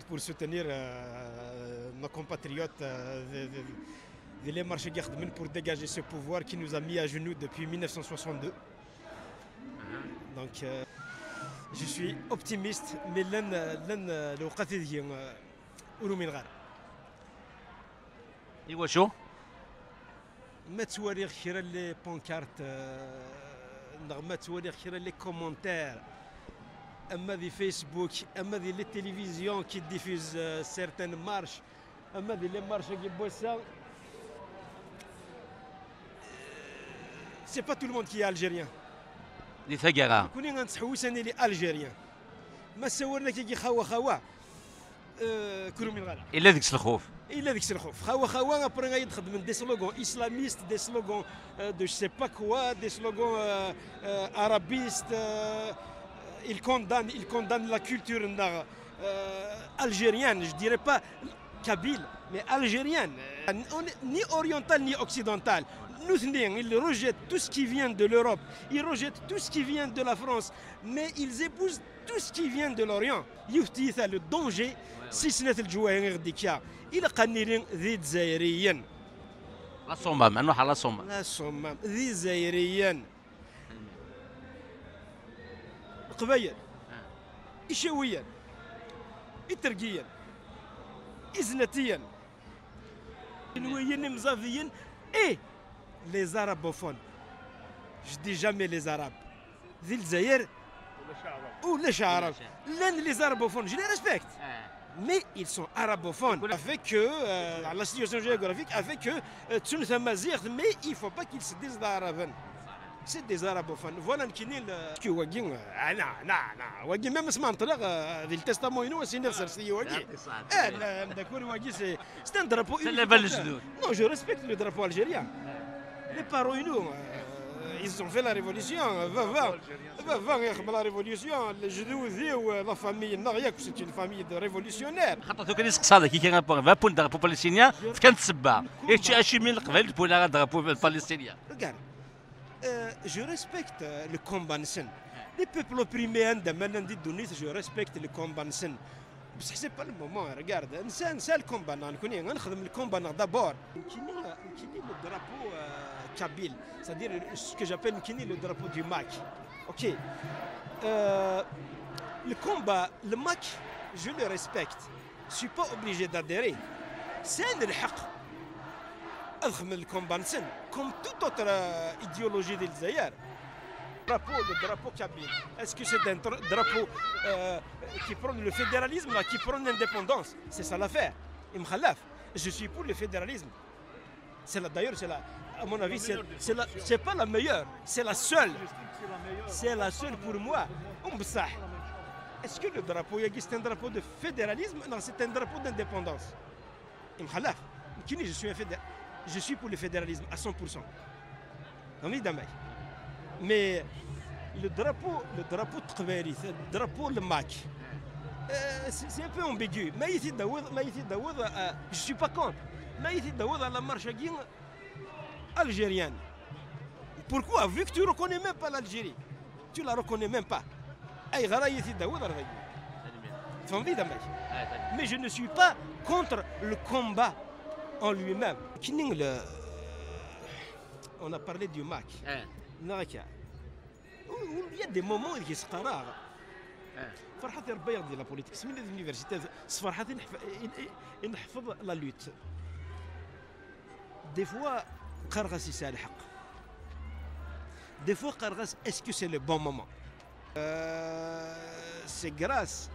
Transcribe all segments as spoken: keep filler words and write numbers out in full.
Pour soutenir euh, nos compatriotes euh, de, de, de les marches pour dégager ce pouvoir qui nous a mis à genoux depuis mille neuf cent soixante-deux. Donc euh, je suis optimiste, mais لن لن لوقت ذي ورو من غير. Iwacu? Ma ttwaliɣ kra les pancartes euh, neɣ ma ttwaliɣ kra les commentaires, ama di Facebook, ama di les télévisions qui diffusent euh, certaines marches, ama di les marches agi n wass-a, c'est pas tout le monde qui est algérien. Di taggara. Kuni ad nettḥewwis ad nili algérien. Ma ssawalen akka xawa xawa, euh, كل من غلا. Illa deg-s lxuf. Illa deg-s lxuf. Xawa xawa, après ad d-xedmen des slogans islamistes, des slogans euh, de je sais pas quoi, des slogans euh, euh, arabistes. Euh, ils condamnent, ils condamnent la culture euh, algérienne, je dirais pas kabyle, mais algérienne, euh, ni orientale ni occidentale. Nutni, ils rejettent tout ce qui vient de l'Europe, ils rejettent tout ce qui vient de la France, mais ils épousent tout ce qui vient de l'Orient. Yiwet tiyita, le danger, si snat leǧwayeh i ɣ-d-ikka, ilaq ad nili d Izzayriyen. La Sommam, ad nruḥ ɣer La Sommam. La Sommam, d Izzayriyen. Leqbayel, Icawiyen, Itergiyen, Iznatiyen, Inwiyen, Imẓabiyen et les arabophones. Je dis jamais les arabes. Di Lezzayer ulac aɛrab. Llan les arabophones, je les respecte. Mais ils sont arabophones. Avec euh, la situation géographique, avec euh, ttun tamaziɣt, mais il faut pas qu'ils se disent d araben. C'est des arabophones. Voilà nekkini le... Parce que wagi, euh, ah, non, non, non. Wagi même asma neṭleɣ euh, di le testament inu, asini xsers-iyi wagi. Eh, d'accord, wagi c'est c'est un drapeau unificateur. Non, je respecte le drapeau algérien. Les parents inu, euh, ils ont fait la révolution. Baba, baba ixdem la révolution. Lejdud-iw, euh, la famille-nneɣ yakk, c'est une famille de révolutionnaires. Xaṭer tura i seqsaɣ daki kra n point, va pour le drapeau palestinien, fkan-t ssebba. Acimi Leqbayel d-wwin ara drapeau palestinien? Regarde, euh, je respecte euh, le combat-nsen. Les peuples opprimés anda ma llan di ddunit, je respecte le combat-nsen. Bصح c'est pas le moment, regarde, نسى نسى le combat نتاعنا، نكوني نخدم le combat نتاعنا d'abord. Nekkini, nekkini le drapeau euh, kabyle, c'est-à-dire ce que j'appelle nekkini le drapeau du MAK. Ok. Euh, le combat, le MAK, je le respecte. Je suis pas obligé d'adhérer. C'est un الحق. ادخل le combat نتاعنا comme toute autre euh, idéologie di Lezzayer. Drapeau, le drapeau kabyle, est-ce que c'est un drapeau euh, qui prône le fédéralisme, là, qui prône l'indépendance? C'est ça l'affaire. Imkhallaf, je suis pour le fédéralisme. C'est la, d'ailleurs, c'est la, à mon avis, c'est, c'est, la, c'est pas la meilleure, c'est la seule. C'est la seule pour moi. Est-ce que le drapeau, c'est un drapeau de fédéralisme? Non, c'est un drapeau d'indépendance. Imkhallaf, nekkini, je suis un fédé- je suis pour le fédéralisme à cent pour cent. Évidemment. Mais le drapeau, le drapeau de Teqbaylit, le drapeau le MAK, euh, c'est un peu ambigu. Mais ici, Daoud, mais ici, Daoud, euh, je suis pas contre. Mais ici, Daoud, à la marche algérienne. Pourquoi? Vu que tu ne reconnais même pas l'Algérie, tu ne la reconnais même pas. Ayɣer ara yi-t-id-tawiḍ ar dagi? Tfehmeḍ-iyi-d amek? Mais je ne suis pas contre le combat en lui-même. Kini le... On a parlé du MAK. Neɣ akka. Il y a des moments ideg s-qqareɣ. Ferḥat i Rebbi ay ɣ-d-di la politique. Smin d l'université, s Ferḥat i neḥf- i- i- i neḥfeḍ la lutte. Des fois qqareɣ-as yesɛa lḥeqq. Des fois qqareɣ-as, est-ce que c'est le bon moment? Euh, c'est grâce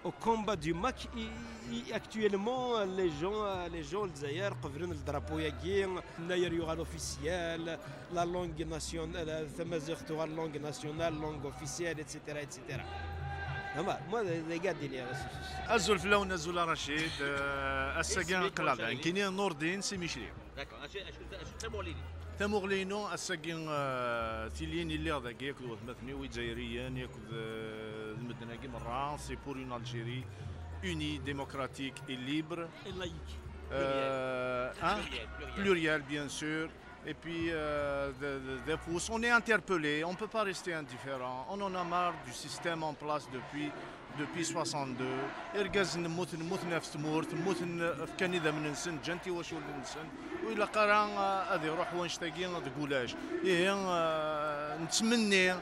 au combat du MAK i, i, actuellement les gens, euh, les gens Lezzayer qeblen le drapeau-agi, Yennayer yuɣal officiel, la langue nationale, tamaziɣt tuɣal langue nationale, langue officielle, et cetera, et cetera. Ama, moi, d aya i d-iniɣ. Azul fell-awen, azul a Racid. Euh, ass-agi aql-aɣ da nekkini Nurdin si Micli. D'accord. Acu, acu, acu, tamuɣli-inu. Tamuɣli-inu, ass-agi, euh, tilin i lliɣ dagi akked watmaten-iw izzayriyen, akked, euh, d medden-agi merra, c'est pour une Algérie unie, démocratique et libre. Et laïque. Euh, hein? Pluriel, pluriel. Pluriel, bien sûr. Et puis, euh, de, de, de pouces, on est interpellé, on ne peut pas rester indifférent. On en a marre du système en place depuis, depuis soixante-deux. Irgazen mmuten, mmuten ɣef tmurt, mmuten, fkan idammen-nsen, ǧǧan tiwaculin-nsen. Ur ilaq ara, euh, ad iruḥ wanect-agi deg ulac. Ihi, euh, nettmenni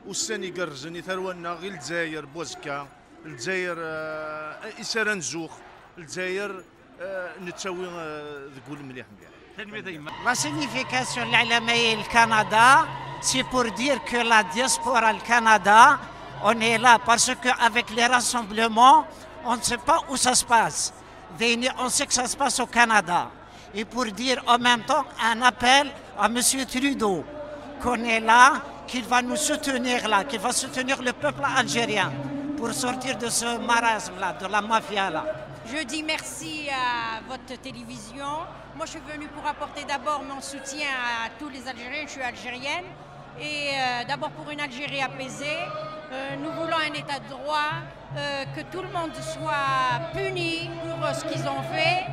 ussan igerrzen i tarwa-nneɣ, i Lezzayer n wazekka, Lezzayer, euh, i s ara nzux, Lezzayer, euh, nettawi, euh, deg wul mliḥ mliḥ. Tanemmirt a gma. La signification, l'Algérie, le Canada, c'est pour dire que la diaspora, le Canada, on est là parce qu'avec les rassemblements, on ne sait pas où ça se passe. Venez, on sait que ça se passe au Canada. Et pour dire en même temps un appel à Monsieur Trudeau, qu'on est là, qu'il va nous soutenir là, qu'il va soutenir le peuple algérien pour sortir de ce marasme-là, de la mafia-là. Je dis merci à votre télévision. Moi, je suis venue pour apporter d'abord mon soutien à tous les Algériens. Je suis algérienne. Et, euh, d'abord pour une Algérie apaisée. Euh, nous voulons un état de droit, euh, que tout le monde soit puni pour, euh, ce qu'ils ont fait.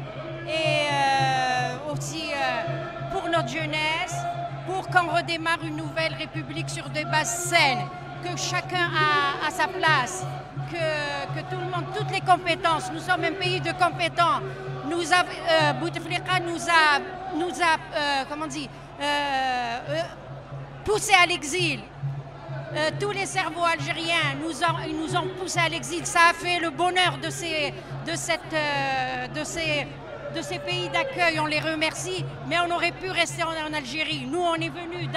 Et, euh, aussi, euh, pour notre jeunesse, pour qu'on redémarre une nouvelle république sur des bases saines, que chacun a, a sa place, que, que tout le monde, toutes les compétences, nous sommes un pays de compétents. Nous avons, euh, Bouteflika nous a, nous a, euh, comment on dit, euh, euh, poussés à l'exil. Euh, tous les cerveaux algériens nous ont, ils nous ont poussés à l'exil. Ça a fait le bonheur de ces, de cette, euh, de ces, de ces pays d'accueil. On les remercie, mais on aurait pu rester en, en Algérie. Nous, on est venus,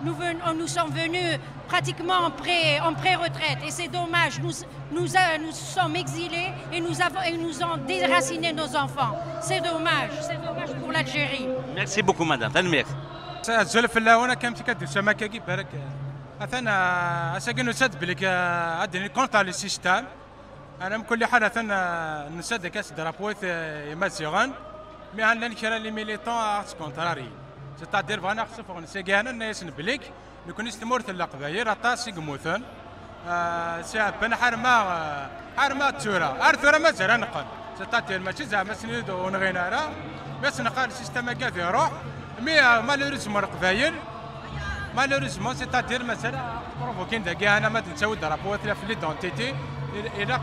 nous, ven- nous sommes venus pratiquement en pré, en pré-retraite. Et c'est dommage. Nous, nous, euh, nous sommes exilés et nous avons, et nous ont déraciné nos enfants. C'est dommage. C'est dommage pour l'Algérie. Merci beaucoup, madame. Tanemmirt. Azul fell-awen, akka amek akka d-tusam akkagi, barek. Atan, ah, ass-agi nusa-d belli, ah, ad d-nini contre le système. Ana mkul ḥal atan, ah, nusa-d akka s drapeau-t, eh, imaziɣen. Mi han llan kra les militants ad ɣ-skontrari. C'est-à-dire bɣan ad ɣ-ssuffɣen sagi, hana nna-yasen belli nekkni s tmurt n Leqbayel aṭas i yemmuten. Ah, si ɛebban ḥarma, ah, ḥarma d tura. Ar tura mazal ad neqqen. C'est-à-dire, mačči zeɛma asen-id ur nɣin ara. Mi as-neqqar le système-agi ad iruḥ. Mi, ah, malheureusement Leqbayel, malheureusement, c'est-à-dire, mazal provoquer dagi, ana ma d-nettawi drapeau-t la fell-i d'identité. Il- ilaq,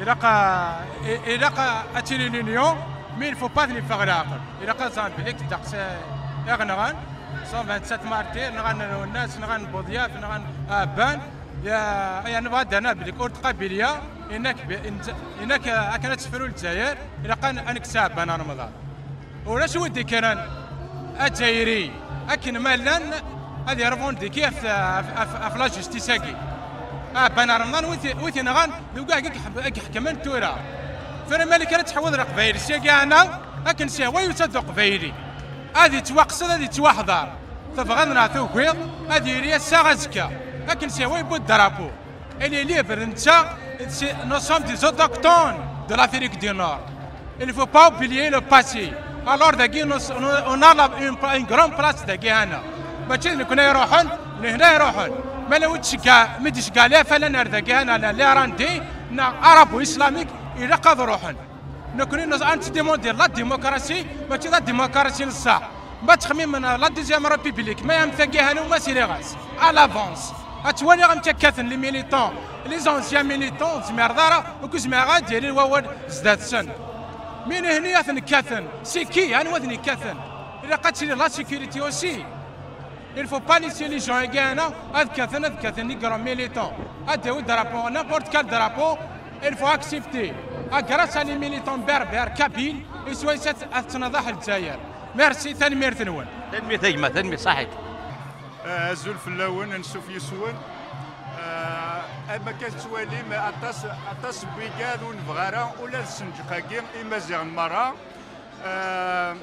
ilaq, ah, i- ilaq, ah, ad tili l'union, mais il faut pas ad neffeɣ leɛqel. Ilaq ad ẓren belli ddeqs, eh, i ɣ-nɣan. Cent vingt-sept martyrs, nɣan Lwennas, nɣan Buḍyaf, nɣan Ɛebban. Ya, ya nebɣa ad d-nerr belli ur tqabil ya, inak bi- in- inak, eh, akken ad tefru Lezzayer, ilaq ad n- ad nekkes Ɛebban Remḍan. Ulac wi d-ikkren Azzayri akken ma llan ad irevendiki ɣef, ɣef, ɣef, ɣef la justice-agi. Ɛebban Remḍan wi t- wi t-inɣan d wigi i iḥ- i iḥekmen tura. Tura malik ara tḥewweḍ Leqbayel syagi, ɛna akken s-ihwa yusa-d Uqbayli. Ad yettwaqsed, ad yettwaḥḍer. Tebɣiḍ neɣ tugiḍ, ad yili ass-a azekka. Akken s-ihwa yewwi drapeau. Elle est libre, netta, c'est- nous sommes des autochtones de l'Afrique du Nord. Il ne faut pas oublier le passé. Alors, dagi, nous- nous- on a la- une, une grande place dagi, hana. Mačči d nekkni iruḥen, d hna iruḥen. Ma la wi tceggeɛ, mi d-iceggeɛ les Falan ar dagi, hana, la- les Rwandais, neɣ arabo-islamique, ilaq ad ruḥen. Nekkni, nous, ad nettdemandi la démocratie, mačči la démocratie n ṣṣeḥ. Ma ttxemmimen la deuxième république, ma am tagi, hana, ma sriɣ-as à l'avance. Ad twaliɣ amek kkaten les militants, les anciens militants, ur zmireḍ ara, ur zmireɣ ad d-yali wawal zdat-sen. Mi nehni ad ten-kkaten, c'est qui, anwa ad ten-ikkaten? Ilaq ad tili la sécurité aussi. Il faut pas laisser les gens agi, hana, ad kkaten, ad kkaten les grands militants. Ad d-yawi drapeau, n'importe quel drapeau, il faut accepter. Ah, grâce à les militants berbères, kabyles, i swayes ad ad tettnaḍaḥ Lezzayer. Merci, tanemmirt-nwen. Tanemmirt a gma, tanemmirt, ṣaḥit. Ah, azul fell-awen, ansuf yes-wen. Ah, am akka tettwalim, aṭas, aṭas n wigal ur nebɣi ara, ula d ssenǧeq-agi, Imaziɣen merra. Ah,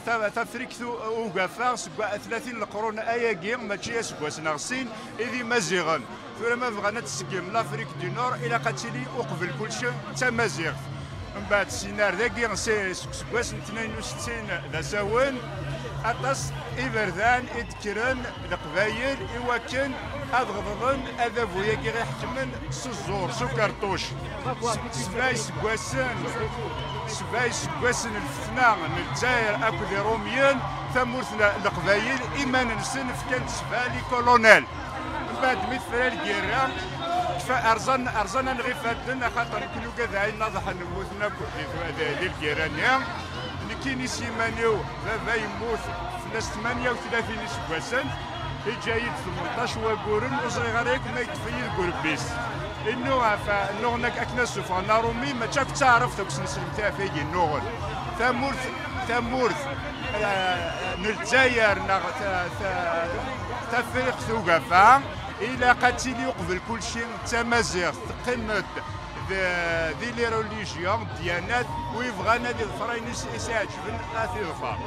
ta- Tafrikt u- Ugafa, seg wa- tlatin leqrun ayagi, mačči aseggas neɣ sin, i d Imaziɣen. Tura ma bɣan ad tseggem l'Afrique du Nord, ilaq ad tili uqbel kulci d Tamaziɣt. Mbeɛd, syin ar dagi, si- seg useggas n tnin u settin d asawen, aṭas iberdan i d-kkren Leqbayel i wakken ad ɣeḍlen adabu-agi i ɣ-iḥekmen s ẓẓur, s ukerṭuc. Sebɛa iseggasen, sebɛa iseggasen n lfetna n Lezzayer akked Iṛumyen, Tamurt n Leqbayel iman-nsen fkan-tt s Vali Colonel. Mbeɛd mi tefra lgirra, kfa-, rẓan, rẓan-aneɣ ifadden, axaṭer nekk nugad ayen aḍḥen, mmuten akk di, di, di lgirra-nni. Nekkini s yiman-iw, baba yemmut fell-as tmanya u tlatin iseggasen, iǧǧa-yi-d tmenṭac waguren, ur ẓriɣ ara yakk ma yeṭṭef-iyi deg urebbi-s. Innuɣ ɣef, nnuɣen ak-, akken ad suffɣen aṛumi, mačči akk d taɛrabt akk sneslemt ɣef ayen nnuɣen. Tamurt, tamurt, eh, n Lezzayer neɣ ta-, ta-, Tafriqt Ugafa, ilaq ad tili uqbel kulci d tamaziɣt, teqqim-d d, di les religions, ddyanat, u yebɣan ad iḍfer ayen i s-, i s-iɛeǧben ad t-iḍfer.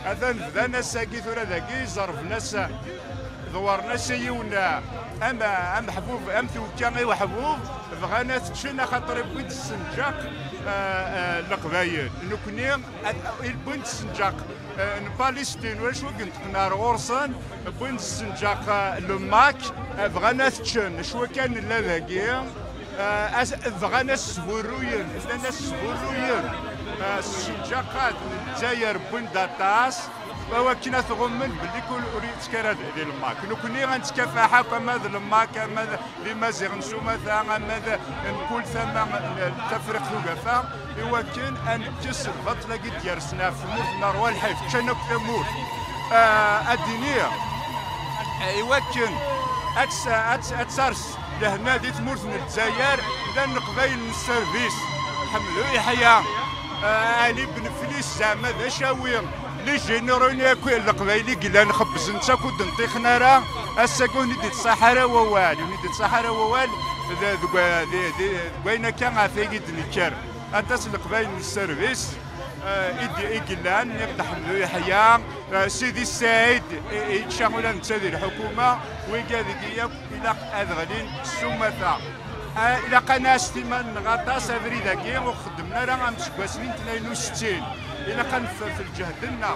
Atan bdan ass-agi tura dagi, zerben-as, ḍewren-as i yiwen, am, ameḥbub, am twekka i weḥbub, bɣan ad t-ččen axaṭer iwwi-d ssenǧaq, eh, eh, Leqbayel. Nekni, ad, iwwi-d ssenǧaq, eh, n Palestine, ulac wi yenṭqen ar ɣur-sen, wwin-d ssenǧaq, eh, le mac, eh, bɣan ad t-ččen, cwi kan nella dagi, eh, as-, bɣan ad s-sburruyen, llan ad s-sburruyen, eh, ssenǧaqat n Lezzayer wwin-d aṭas, awakken ad t-ɣummen belli kul ur yettkar ad di le mac. Nekni ad nettkafaḥ akk ama d le mac, ama d d Imaziɣen s umata, ama d mkul tama n Tafriqt Ugafa, iwakken ad nekkes lbaṭel-agi d-yersen ɣef tmurt-nneɣ, wa lḥif, ččan akk tamurt. Ah, ad d-iniɣ, iwakken ad ts-, ad ts-, ad tsers lehna di tmurt n Lezzayer, llan Leqbayel n sserbis, Ḥemdu Yeḥya, ah, Ali Benflis, zeɛma d acawi, les généraux-nni akk n Leqbayel i yellan xebbzen-tt akk ur d-nṭiqen ara, ass-agi ur d-ittṣaḥ ara wawal, ur d-ittṣaḥ ara wawal d-, deg wa-, di-, di-, deg wayen akka ɣef ay d-nekker. Aṭas n Leqbayel n sserbis, eh, i d-, i yellan, niɣ-d Ḥemdu Yeḥya, eh, Sidi Ssaɛid, i, i yečča ula netta di lḥukuma, wigad-agi akk ilaq ad ɣlin s umata. Ah, ilaq ad nɛass iman-nneɣ aṭas abrid-agi, ur xeddmen ara am seg wasmi n tnayen u settin. Ilaq ad neffret lǧehd-nneɣ.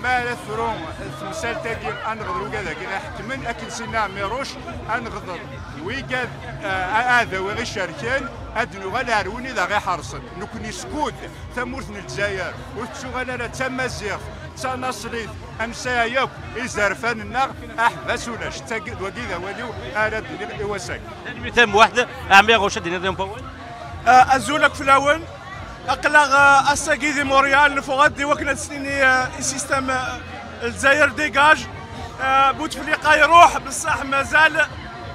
Ma ara tefru temsalt-agi, ad neɣder ugad-agi ɣ-iḥekmen, akken Sidna Ɛmiruc, ad neɣder wigad, ah, aɛdaw i ɣ-icerken, ad nuɣal ar win i d aɣ-iḥerṣen. Nekni skud tamurt n Lezzayer ur tettuɣal ara d tamaziɣt, d tanaṣlit, ansa akk izerfan-nneɣ, aḥbas ulac. D tagi, d wagi d awal-iw ara d-iniɣ i wass-agi. Tanemmirt a Muḥ, Ɛmiruc, ad d-tiniḍ yiwen wawal? Ah, azul akk fell-awen. Aql-aɣ, ah, ass-agi di Montréal, neffeɣ-d i wakken ad s-nini, ah, i système, ah, Lezzayer dégage. Ah, Bouteflika iruḥ, bessaḥ mazal,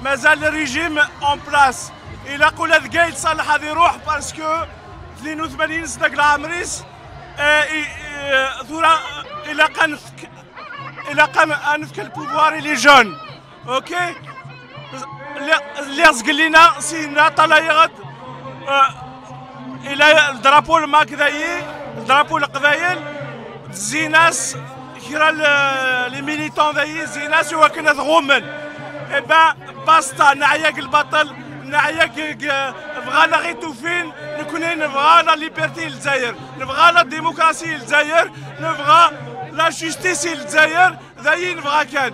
mazal le régime en place. Ilaq ula d Gaël Salah ad iruḥ, parce que tnin u tmanyin sna deg leɛmer-is, eh, i, eh, tura ilaq ad nefk, ilaq ad, ad nefk le pouvoir i les jeunes. Ok? Lliɣ, lliɣ zgellina, Sidna ṭalayeɣ-d, eh, ila le drapeau le mac dayi, le drapeau Leqbayel, zzin-as kra le, les militants dayi, zzin-as i wakken ad ɣummen. Eh ben, basta, neɛya deg lbaṭel, neɛya deg, deg, bɣan ad ɣ-itufin, nekni nebɣa la liberté i Lezzayer, nebɣa la démocratie i Lezzayer, nebɣa la justice i Lezzayer, d ayen nebɣa kan.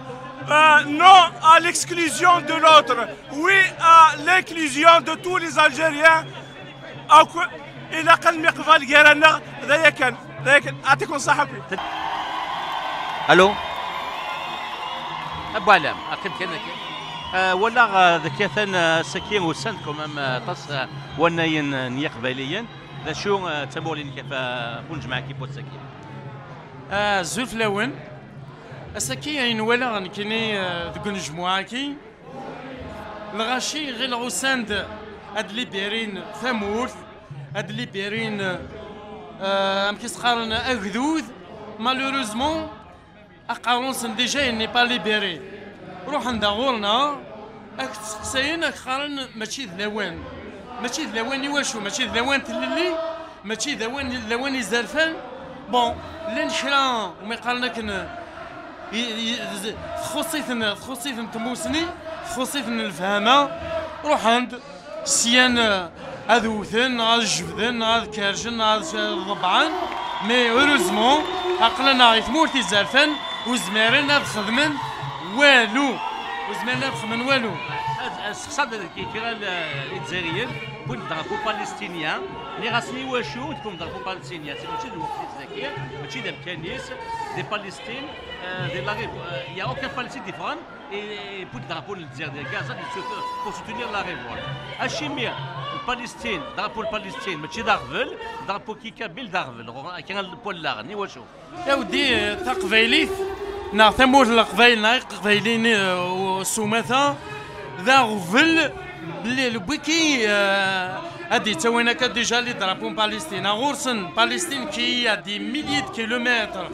Euh, non à l'exclusion de l'autre, oui à l'inclusion de tous les Algériens. Akk ilaq ad nemyeqbal gar-aneɣ, d aya kan, d aya kan. Ɛṭikum ṣṣaḥa akk. Allô? A Buɛlam, aqim kan akka. Ah, walaɣ, ah, deg atan, ah, ass-agi usan-d quand même, ah, aṭas, ah, wannayen, ah, n Yiqbayliyen. D acu, ah, d tamuɣli-inek ɣef, ah, ɣef unejmaɛ-agi n wass-agi? Ah, azul fell-awen. Ass-agi ayen walaɣ nekkini, ah, deg unejmuɛ-agi, lɣaci ɣileɣ usan-d ad libirin tamurt, ad libirin, ah, amek i s-qqaren, agdud. Malheureusement, aqerru-nsen déjà il n'est pas libéré. Ruḥen-d ɣur-neɣ, ad k-ttseqsayen, ad k-qqaren mačči d lawan. Mačči d lawan i wacu? Mačči d lawan n tlelli? Mačči d lawan, d lawan izerfan? Bon, llan kra umi qqaren akken, i, i, z-, txuṣṣ-iten, txuṣṣ-iten tmusni, txuṣṣ-iten lefhama, ruḥen-d, syan, eh, ad wten, neɣ ad jebden, neɣ ad kerrjen, neɣ ad s-, ḍebbɛen. Mais heureusement, aql-aneɣ i tmurt izerfan, ur zmiren ad xedmen walu. Ur zmiren ad xedmen walu. Ad, ad sseqsan kra n Izzayriyen, wwin drapeau palestinien, nniɣ-asen iwacu tewwim drapeau palestinien, c'est mačči d lweqt-is dagi, mačči d amkan-is, des Palestines, euh, de la révo-, euh, il y a aucun Palestinien différent, et, et pour le drapeau de Gaza, pour soutenir la révolte. Acimi, Palestine, drapeau de Palestine, mačči d aɣbel, drapeau qui kabyle d aɣbel, kra n wallaɣen, iwacu? Awdi, eh, taqbaylit, neɣ tamurt n Leqbayel, neɣ iqbayliyen, eh, s umata, d aɣbel, belli, le wiki, eh, ad d-ittawin akka déjà les drapeaux n Palestine. Ɣur-sen, Palestine qui est à des milliers de kilomètres,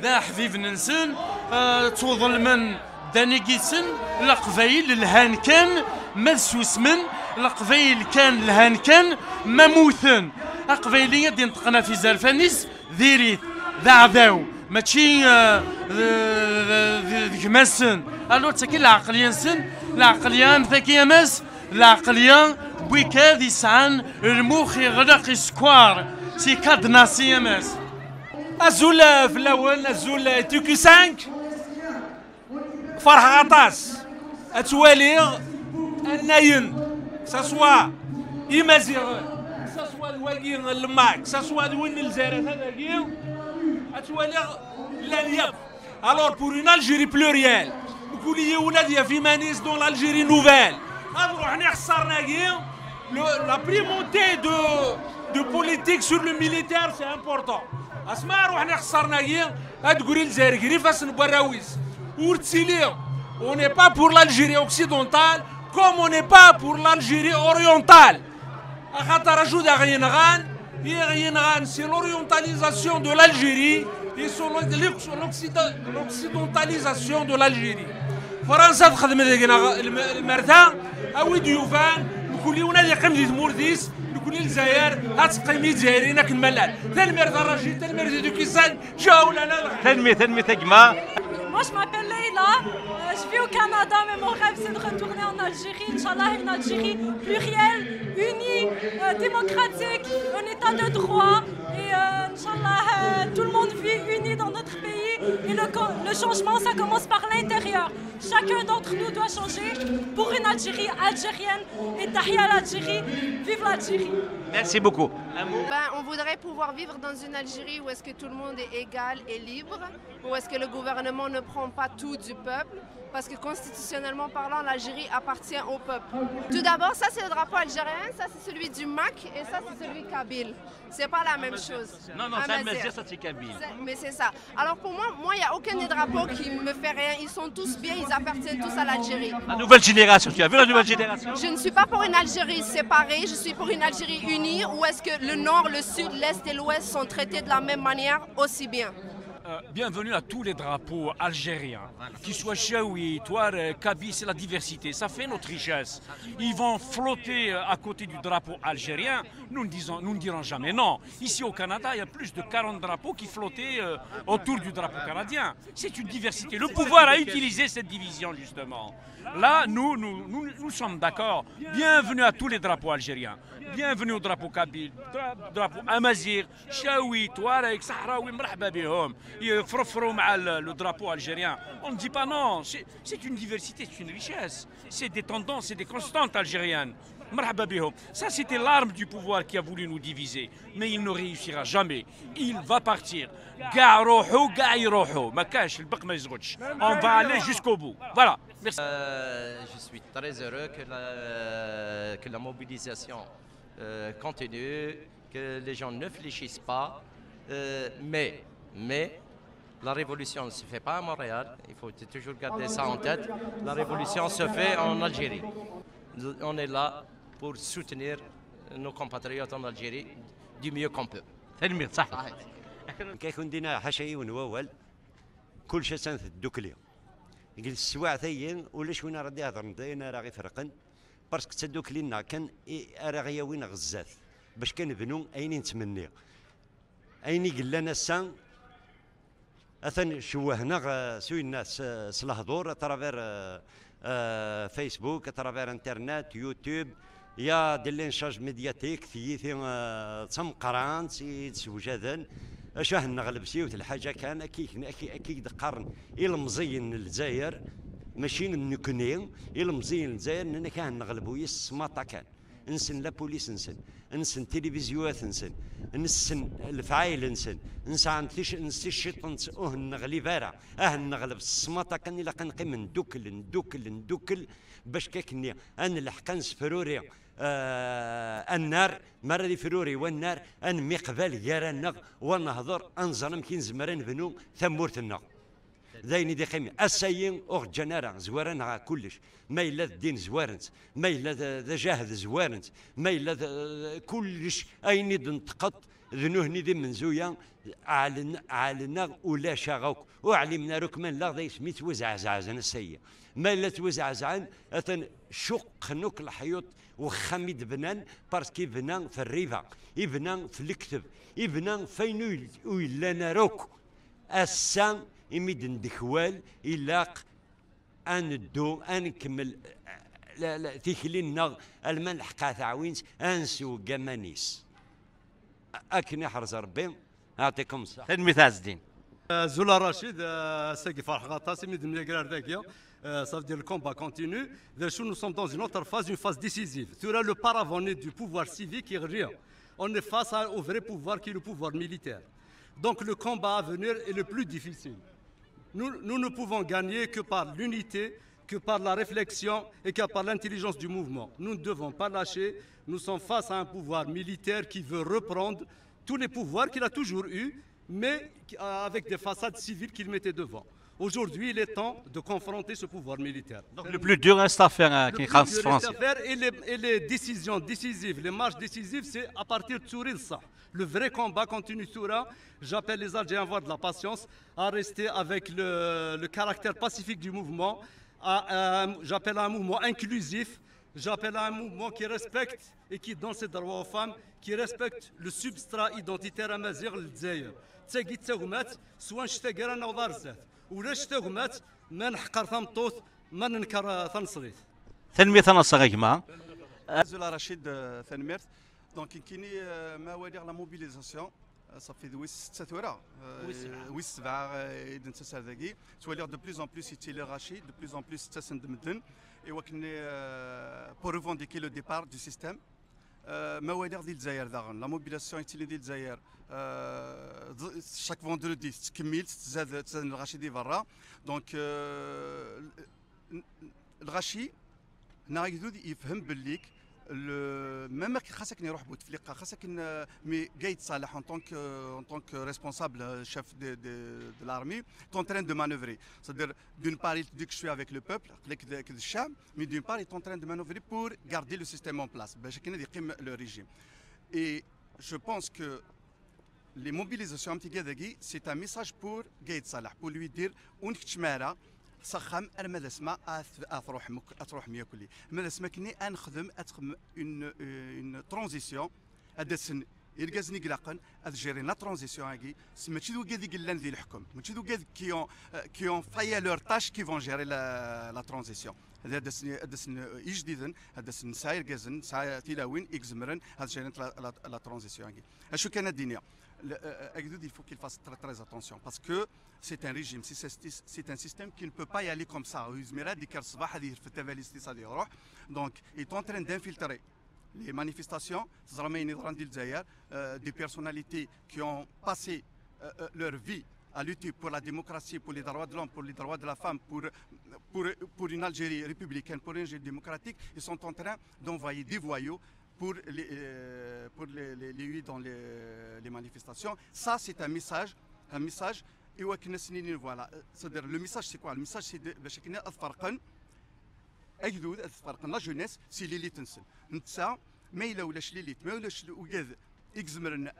d aḥbiben-nsen, eh, ttuḍelmen, ddan i yid-sen, Leqbayel lhan kan ma d susmen, Leqbayel kan lhan kan ma muten. Aqbayli ad d-inṭeqen ɣef izerfan-is, diri-t, d aɛdaw, mačči, eh, d, d, d, d gma-sen. Alors, d tagi lɛeqliya-nsen, lɛeqliya am tagi a Mass, lɛeqliya n wigad yesɛan lmux iɣleq isekkar, c'est cadenassé a Mass. Azul, eh, fell-awen, azul, eh, T Q cinq. Ferḥeɣ aṭas ad twaliɣ annayen, que ça soit Imaziɣen, que ça soit d wagi n Lmak, que ça soit d win n Lezzayer atan dagi, ad twaliɣ llan yakk. Alors, pour une Algérie plurielle, mkul yiwen ad yaf iman-is dans l'Algérie nouvelle. Ad ruḥen ixeṣṣaren-agi, le, la primauté de, de politique sur le militaire, c'est important. Asma ruḥen ixeṣṣaren-agi, ad d-gri Lezzayer gar ifassen n warraw-is. Ur ttili, on n'est pas pour l'Algérie occidentale, comme on n'est pas pour l'Algérie orientale. Axaṭer acu d aɣ-yenɣan? I aɣ-yenɣan, c'est l'orientalisation de l'Algérie et c'est l'oc-, l'occida-, l'occidentalisation de l'Algérie. Fransa texdem deg-neɣ lm-, lmerta, a wi d-yufan, mkul yiwen ad yeqqim di tmurt-is, nekkni Lezzayer, ad teqqim i Izzayriyen akken ma llan. Tanemmirt a Rachid, tanemmirt i Dukisan, Tanemmirt, tanemmirt a gma. Moi, je m'appelle Leila. Euh, je vis au Canada, mais mon rêve, c'est de retourner en Algérie. Inch'Allah, une Algérie plurielle, unie, euh, démocratique, un état de droit. Et, euh, Inch'Allah, euh, tout le monde vit uni dans notre pays. Et le co-, le changement, ça commence par l'intérieur. Chacun d'entre nous doit changer pour une Algérie algérienne. Et tahia l'Algérie, vive l'Algérie. Merci beaucoup. Un mot. Ben, on voudrait pouvoir vivre dans une Algérie où est-ce que tout le monde est égal et libre, où est-ce que le gouvernement ne prend pas tout du peuple, parce que constitutionnellement parlant, l'Algérie appartient au peuple. Tout d'abord, ça c'est le drapeau algérien, ça c'est celui du MAK et ça c'est celui kabyle. C'est pas la même chose. Non, non, c'est Amazigh, ça c'est kabyle. Mais c'est ça. Alors pour moi, moi, il n'y a aucun des drapeaux qui me fait rien. Ils sont tous bien, ils appartiennent tous à l'Algérie. La nouvelle génération, tu as vu la nouvelle génération ? Je ne suis pas pour une Algérie séparée, je suis pour une Algérie unie où est-ce que le nord, le sud, l'est et l'ouest sont traités de la même manière aussi bien. Euh, bienvenue à tous les drapeaux algériens, qu'ils soient Chaoui, Touareg, Kabyle, c'est la diversité, ça fait notre richesse. Ils vont flotter euh, à côté du drapeau algérien, nous ne, disons, nous ne dirons jamais non. Ici au Canada, il y a plus de quarante drapeaux qui flottaient euh, autour du drapeau canadien. C'est une diversité. Le pouvoir a utilisé cette division, justement. Là, nous, nous, nous, nous sommes d'accord. Bienvenue à tous les drapeaux algériens. Bienvenue au drapeau kabyle, dra- drapeau amazigh, Chaoui, Touareg, Sahraoui, مرحبا بهم. يفرفروا مع ال- le drapeau algérien. On ne dit pas non, c'est c'est une diversité, c'est une richesse. C'est des tendances, c'est des constantes algériennes. مرحبا بهم. Ça, c'était l'arme du pouvoir qui a voulu nous diviser. Mais il ne réussira jamais. Il va partir. كاع روحوا، كاع يروحوا. ما كاش، البق ما يزغدش. On va aller jusqu'au bout. Voilà. Merci. Euh, je suis très heureux que la, que la mobilisation euh, continue, que les gens ne fléchissent pas. Euh, mais, mais, la révolution ne se fait pas à Montréal. Il faut toujours garder ça en tête. La révolution se fait en Algérie. On est là pour soutenir nos compatriotes en Algérie du mieux qu'on peut. Tanemmirt, ṣaḥ. Nekk ad ken-d-iniɣ ḥaca yiwen wawal, kullec atan teddukkli. Deg teswiɛt-agi, ulac win ara d-ihedren d ayen ara ɣ-iferqen, parce que d tadukli-nneɣ kan i ara ɣ-yawin ɣer zdat, bac kan nebnu ayen i nettmenni. Ayen i yellan ass-a, atan cewwhen-aɣ, eh, s uyennat, s, s lehdur, à travers, eh, eh, Facebook, à travers Internet, YouTube, il y a des lynchages médiatiques, tiyita, eh, d tameqqrant i d-sewjaden. Acu ad neɣleb s yiwet lḥaǧa kan, akka i, akka, akka i d-qqaren ilemẓiyen n Lezzayer, Mačči d nekkni, ilemẓiyen n Lezzayer, nnan-ak ah neɣleb uyis s smaṭa kan. Nessen la police-nsen, nessen tilivizyuwat-nsen, nessen lefɛayel-nsen, nesɛa tic-, ticciṭ-nsen, ur neɣlib ara. Ah neɣleb s smaṭa kan, ilaq ad neqqim ndukkel, ndukkel, ndukkel, bac kakkenni ad nelḥeq ad nesfruri, eh, annar, mi ara d ifruri wannar, ad nemmiqbal gar-aneɣ, u ad nehḍer, ad nẓer amek i nezmer ad nebnu tamurt-nneɣ. D ayen i d-iqqimen. Ass-ayi ur ɣ-ǧǧan ara, zwaren-aɣ kullec. Ma yella d ddin, zwaren-t. Ma yella d, d ajahd, zwaren-t. Ma yella d, d kullec, ayen i d-neṭqeḍ, d nuhni d imenzuya, ɛalen-, ɛalen-aɣ, ulac-aɣ akk. Ur ɛlimen ara akk ma nella d asmi ttwazeɛzaɛen ass-ayi. Ma yella ttwazeɛzaɛen, atan cuqqen akk leḥyuṭ, wexxam i d-bnan, parce que ibna f rriba, ibna f lekteb, ibna f ayen ur yell-, ur yellan ara akk. Ass-a, imi d-ndekwal, ilaq ad neddu, ad nkemmel, la, la, tikli-nneɣ, alma nleḥq ɣer teɛwint, ad nsew deg aman-is. Akken iḥrez Rebbi, aɛṭikum ṣṣeḥḥa. Tanemmirt a Ɛezdin. Azul a Racid, euh, ass-agi ferḥeɣ aṭas imi d-nemyager ar dagi. Euh, ça veut dire le combat continue. D acu, nous sommes dans une autre phase, une phase décisive. Tura le paravent du pouvoir civique est rien. On est face à, au vrai pouvoir qui est le pouvoir militaire. Donc le combat à venir est le plus difficile. Nous, nous ne pouvons gagner que par l'unité, que par la réflexion et que par l'intelligence du mouvement. Nous ne devons pas lâcher. Nous sommes face à un pouvoir militaire qui veut reprendre tous les pouvoirs qu'il a toujours eus, mais qui- avec des façades civiles qu'il mettait devant. Aujourd'hui, il est temps de confronter ce pouvoir militaire. Donc le plus dur reste à faire, euh, Le plus dur reste à faire et les, et les décisions décisives, les marches décisives, c'est à partir de Souri ça. Le vrai combat continue Soura. J'appelle les Algériens à avoir de la patience, à rester avec le, le caractère pacifique du mouvement. À, à un- j'appelle à un mouvement inclusif. J'appelle à un mouvement qui respecte et qui donne ses droits aux femmes, qui respecte le substrat identitaire amazigh n Lezzayer. D tagi d tagmat, s wanect-agi ara naweḍ ar zdat. Ulac tagmat ma neḥqer tameṭṭut, ma nenker, uh, taneṣlit. Tanemmirt a Naṣer, a gma. Azul a Racid, euh, tanemmirt. Donc, nekkini, euh, ma waliɣ la mobilisation, euh, ça fait wis setta tura, euh, wis sebɛa, euh, i d-nettas ar dagi. Ttwaliɣ de plus en plus yettili lɣaci, de plus en plus ttasen-d medden i wakken, euh, pour revendiquer le départ du système. Euh, ma waliɣ di Lezzayer daɣen, la mobilisation yettili di Lezzayer, euh, d-, chaque vendredi tettkemmil, tettzad, ttzaden lɣaci di berra. Donc, euh, l-, n-, lɣaci, neɣ agdud yefhem belli le, même xas akken iruḥ Bouteflika, xas akken, euh, mais Gaïd Salah en tant que, en tant que responsable, euh, chef de, de, de l'armée, est en train de manœuvrer. C'est-à-dire, d'une part, il dit que je suis avec le peuple, avec le, avec le Cham, mais d'une part, il est en train de manœuvrer pour garder le système en place. Ben, chacun dit le régime. Et je pense que les mobilisations am tigi dagi, c'est un message pour Gaïd Salah, pour lui dire, ur nkeččem ara s axxam arma d asma ad, ad tṛuḥem akk-, ad tṛuḥem yakk-, ma d asma akken ad nexdem, ad txedmem une, euh, une transition, ad d-asen irgazen i ilaqen ad gérer la transition-agi, s-, mačči d wigad i yellan di leḥkem, mačči d wigad qui ont, euh, qui ont failli à leur tâche qui vont gérer la, la transition. Ad d-asen, ad d-asen, euh, ijdiden, ad d-asen nesɛa irgazen, nesɛa tilawin i izemren ad gérer la, la, la transition-agi. Acu kan ad d-iniɣ, le, euh, agdud, il faut qu'il fasse très, très attention parce que c'est un régime, c'est, c'est, c'est un système qui ne peut pas y aller comme ça. Ur yezmir ad d-yekker ṣṣbeḥ ad yerfed tabalizt-is ad iruḥ. Donc, il est en train d'infiltrer les manifestations, teẓram ayen yeḍran di Lezzayer, euh, des personnalités qui ont passé, euh, euh, leur vie à lutter pour la démocratie, pour les droits de l'homme, pour les droits de la femme, pour, pour, pour une Algérie républicaine, pour une Algérie démocratique, ils sont en train d'envoyer des voyous pour les, euh, pour les, les, les huer dans les, les manifestations. Ça, c'est un message, un message, et ouais, voilà. C'est-à-dire, le message, c'est quoi ? Le message, c'est de, باش كنا أفرقن أجدود، أفرقن la jeunesse, c'est l'élite نسن. نتسا، ما إلا ولاش l'élite، ما ولاش وجد يجزمرن، آه،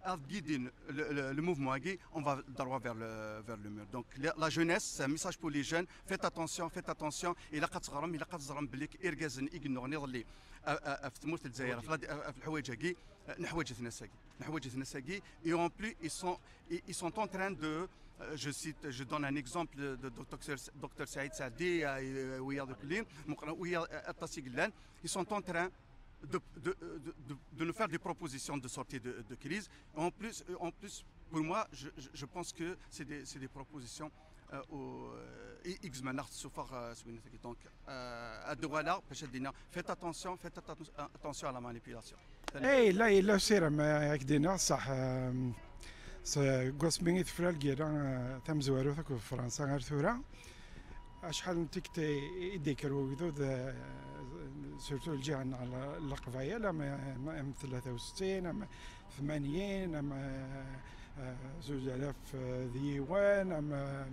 آه، guidin le, le, le mouvement-agi, on va droit vers le, vers le mur. Donc, la, la jeunesse, c'est un message pour les jeunes. Faites attention, faites attention. إلا قد تغرم، إلا قد تغرم بليك إرجازن إجنو نضلي، آه، آه، آه، في تمورت الجزائر، في الحوايج-agi، آه، نحوايج الناس-agi. نحوايج الناس-agi. Et en plus, ils sont, ils, ils sont en train de, euh, je cite, je donne un exemple de docteur, docteur Saïd Saadi, euh, ويا دوك اللي، مقرن، ويا، آه، الطاسي قلان. Ils sont en train de, de, de, de, de nous faire des propositions de sortie de, de crise. En plus, euh, en plus, pour moi, je, je, je pense que c'est des, c'est des propositions Euh, u, euh, i, i gezmen aɣ-tessufeɣ, euh, s winna-tagi. Donc, euh, ad d-uɣaleɣ bac ad d-iniɣ, faites attention, faites atten-, attention à la manipulation. Eh, yella, yella usirem, eh, ad k-d-iniɣ ṣṣeḥ. Em, s-, deg wasmi i tefra lgirra, eh, tamezwarut akked Fransa ar tura, acḥal n tikkelt i, i d-yekker wegdud, eh, surtout lǧiha-nneɣ n Leqbayel, am, am, am tlata u settin, am tmanyin, am, eh, eh, zuǧ alaf d yiwen, am, eh,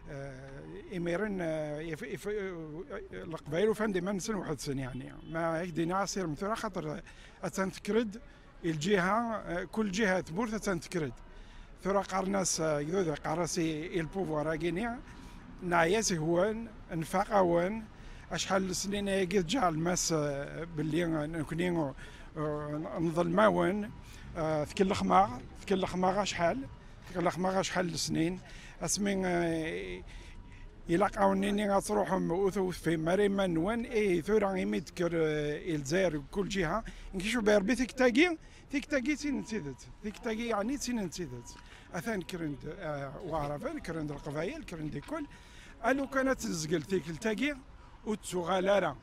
eh, imiren, eh, if, if, eh, Leqbayel ufan-d iman-nsen weḥd-sen, yeɛni. Ma ak-d-iniɣ asirem tura, xaṭer attan tekker-d i lǧiha, eh, kul ǧiha tmurt attan tekker-d. Tura qqaren-as, eh, agdud iqqar-as i, i lpouvoir-agi-ni, neɛya seg-wen, nfaq-awen, acḥal n lesnin-agi tǧeɛlem-as, eh, belli, eh, nekni, eh, nḍellem-awen, eh, tkellxem-aɣ, tkellxem-aɣ acḥal, tkellxem-aɣ acḥal n lesnin, asmi, eh, ilaq-awen-nini ad truḥem ur tewfim ara iman-nwen, ihi tura imi d-tekker, eh, i Lezzayer deg kul ǧiha, nkicu bi Rebbi tikkelt-agi, tikkelt-agi d tin n tidet, tikkelt-agi yeɛni d tin n tidet. Atan kkren-d, eh, Waɛraben, kkren-d Leqbayel, kkren-d ikul. Alukan ad tezgel tikkelt-agi, ur d-tuɣal ara.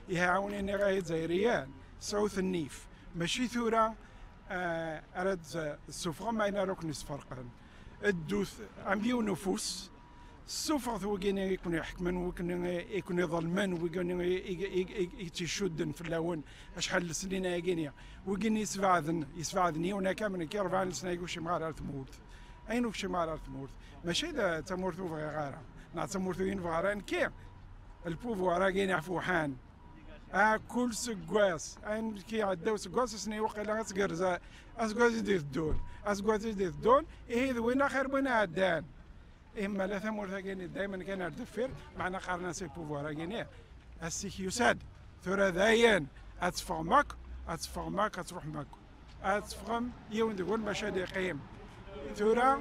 Ihi ɛawnen iɣa Izzayriyen, sɛut nnif. Mačči tura, eh, ara d-tessufɣem ayen ara ken-isferqen. Ddut am yiwen ufus, ssufɣet wigini i ken-iḥekmen, wigini i ken-iḍelmen, wigini i, i, i, i, i tt-icudden fell-awen acḥal n lesnin-agi-ni. Wigini yesbeɛden, yesbeɛden yiwen akka am nekki rebɛa n lesna-agi ur kcimeɣ ara ar tmurt. Ayen ur kcimeɣ ara ar tmurt, mačči d tamurt ur bɣiɣ ara, neɣ d tamurt ur yi-nebɣa ara nekki. Lpouvoir-agi-ni ɣef uḥan. Ah, kul seggas, ayen k-iɛedda useggas, asni waqila ad tgerrez, a-, aseggas i d-iteddun, aseggas i d-iteddun, ihi d win axir n win iɛeddan. Ihi ma la tamurt-agi-ni daymen kan ar deffir, meɛna qqaren-as i lpouvoir-agi-ni, ass-ik yusa-d, tura dayen, ad teffɣem akk, ad teffɣem akk, ad truḥem akk. Ad teffɣem yiwen deg-wen maca ad iqqim. Tura,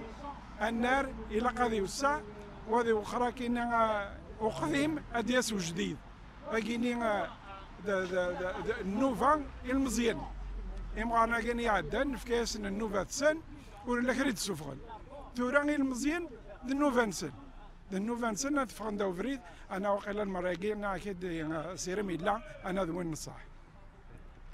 annar, ilaq ad iwesseɛ, u ad iwexxer akkin, ah, uqdim, ad d-yas ujdid. Agini, ah, d, d, d, d nnuba ilmeẓyen. Imɣaren-agi iɛeddan, nefka-yasen nnuba-tsen, ur illa kra i d-ssufɣen. Tura ilmeẓyen d nnuba-nsen. D nnuba-nsen ad ffɣen da ubrid, ana waqila lmerra-agi, neɣ akid, ah, sirem illa, ana d win n ṣṣeḥ.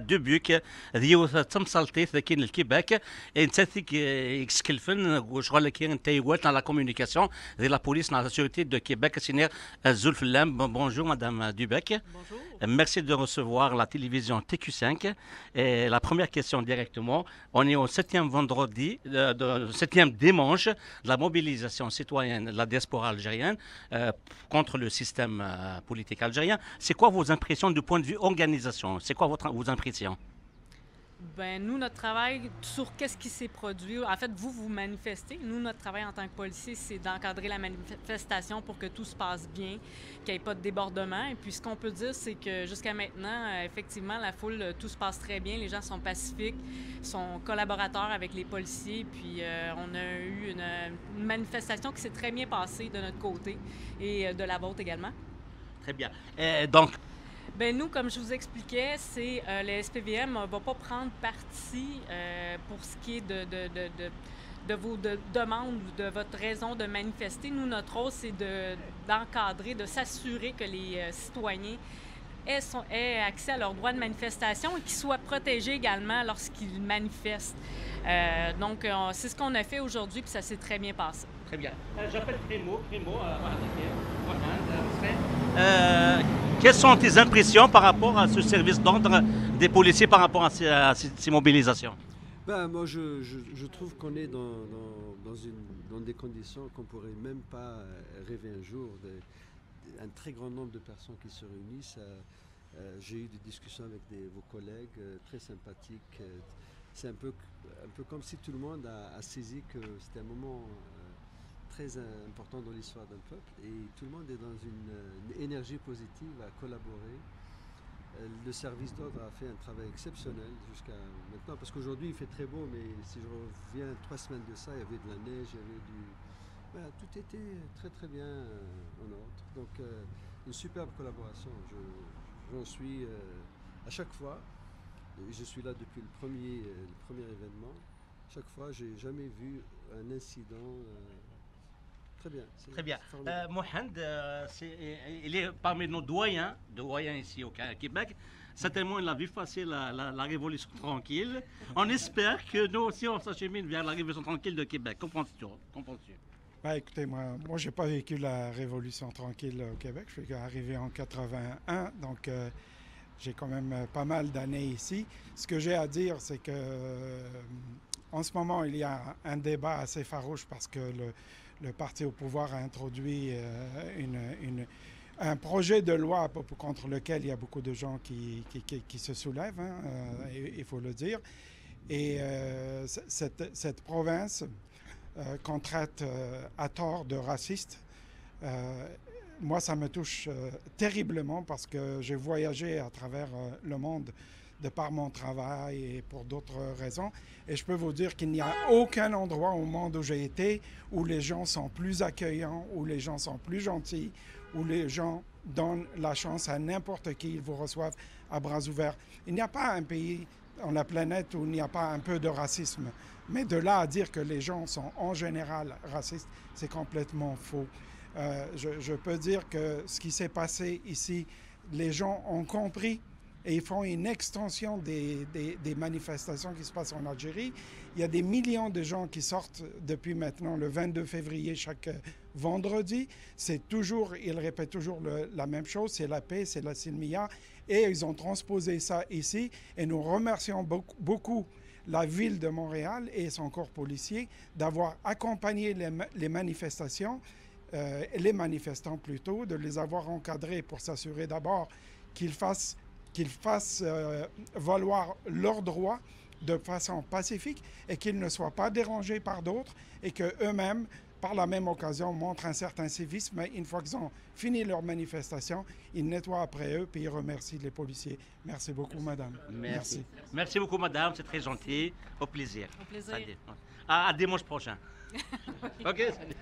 Dubuque, d yiwet d tamsalṭit dagi n Québec, e nettat i i yeskelfen deg wecɣal-agi n taywalt neɣ la communication di la police neɣ la sûreté de Québec, ad s-iniɣ azul fell-am. Bon- Bonjour Madame Dubuque. Bonjour. Merci de recevoir la télévision T Q cinq. Et la première question directement, on est au septième vendredi, euh, de- septième dimanche de la mobilisation citoyenne de la diaspora algérienne euh, contre le système euh, politique algérien. C'est quoi vos impressions du point de vue organisation ? C'est quoi votre, vos impressions ? Ben, nous, notre travail sur qu'est-ce qui s'est produit, en fait, vous, vous manifestez. Nous, notre travail en tant que policiers, c'est d'encadrer la manifestation pour que tout se passe bien, qu'il n'y ait pas de débordement. Et puis, ce qu'on peut dire, c'est que jusqu'à maintenant, euh, effectivement, la foule, euh, tout se passe très bien. Les gens sont pacifiques, sont collaborateurs avec les policiers. Puis, euh, on a eu une, une manifestation qui s'est très bien passée de notre côté et euh, de la vôtre également. Très bien. Et donc, Ben nous, comme je vous expliquais, c'est euh, le S P V M ne va pas prendre parti euh, pour ce qui est de, de, de, de, de vos de- demandes ou de votre raison de manifester. Nous, notre rôle, c'est de- d'encadrer, de s'assurer que les euh, citoyens aient, son- aient accès à leur droit de manifestation et qu'ils soient protégés également lorsqu'ils manifestent. Euh, donc, euh, c'est ce qu'on a fait aujourd'hui, puis ça s'est très bien passé. Très bien. Euh, J'appelle Crémo. Crémo, euh, voilà, ok. Voilà, euh, c'est- Euh, quelles sont tes impressions par rapport à ce service d'ordre des policiers par rapport à ces, à ces- ces mobilisations ? Ben, moi, je, je- je trouve qu'on est dans, dans- dans une- dans des conditions qu'on pourrait même pas euh, rêver un jour. Des- un très grand nombre de personnes qui se réunissent. Euh, euh, J'ai eu des discussions avec des- vos collègues euh, très sympathiques. Euh, c'est un peu, un peu comme si tout le monde a, a saisi que c'était un moment euh, très important dans l'histoire d'un peuple et tout le monde est dans une, euh, une énergie positive à collaborer. Euh, Le service d'ordre a fait un travail exceptionnel jusqu'à maintenant, parce qu'aujourd'hui il fait très beau, mais si je reviens trois semaines de ça, il y avait de la neige, il y avait du... Voilà, tout était très très bien euh, en ordre. Donc euh, une superbe collaboration. Je- J'en suis euh, à chaque fois. Et je suis là depuis le premier, euh, le premier événement. Chaque fois, j'ai jamais vu un incident euh, Très bien. C'est Très bien. c'est formidable. Euh, Mohand, euh, c'est- il est parmi nos doyens, doyens ici au Ca- Québec. Certainement, il a vu passer la, la- la révolution tranquille. On espère que nous aussi, on s'achemine vers la révolution tranquille de Québec. Qu'en penses-tu? Qu'en penses-tu? Bah, écoutez, moi, moi, j'ai pas vécu la révolution tranquille au Québec. Je suis arrivé en quatre-vingt-un, donc euh, j'ai quand même euh, pas mal d'années ici. Ce que j'ai à dire, c'est que euh, en ce moment, il y a un débat assez farouche parce que le, le parti au pouvoir a introduit euh, une, une- un projet de loi pour- contre lequel il y a beaucoup de gens qui, qui- qui- qui se soulèvent, hein, euh, il il faut le dire. Et euh, c- cette, cette province euh, qu'on traite euh, à tort de raciste, euh, moi, ça me touche euh, terriblement parce que j'ai voyagé à travers euh, le monde de par mon travail et pour d'autres raisons. Et je peux vous dire qu'il n'y a aucun endroit au monde où j'ai été où les gens sont plus accueillants, où les gens sont plus gentils, où les gens donnent la chance à n'importe qui, ils vous reçoivent à bras ouverts. Il n'y a pas un pays en la planète où il n'y a pas un peu de racisme. Mais de là à dire que les gens sont en général racistes, c'est complètement faux. Euh, je, je peux dire que ce qui s'est passé ici, les gens ont compris et ils font une extension des, des- des manifestations qui se passent en Algérie. Il y a des millions de gens qui sortent depuis maintenant le vingt-deux février chaque euh, vendredi. C'est toujours, ils répètent toujours le- la même chose, c'est la paix, c'est la silmiya. Et ils ont transposé ça ici. Et nous remercions beaucoup, beaucoup la ville de Montréal et son corps policier d'avoir accompagné les, ma- les manifestations, euh, les manifestants plutôt, de les avoir encadrés pour s'assurer d'abord qu'ils fassent, qu'ils fassent euh, valoir leurs droits de façon pacifique et qu'ils ne soient pas dérangés par d'autres et qu'eux-mêmes, par la même occasion, montrent un certain civisme. Mais une fois qu'ils ont fini leur manifestation, ils nettoient après eux puis ils remercient les policiers. Merci beaucoup, madame. Merci. Merci beaucoup, madame. C'est très gentil. Au plaisir. Au plaisir. Salut. À, à dimanche prochain. OK, salut.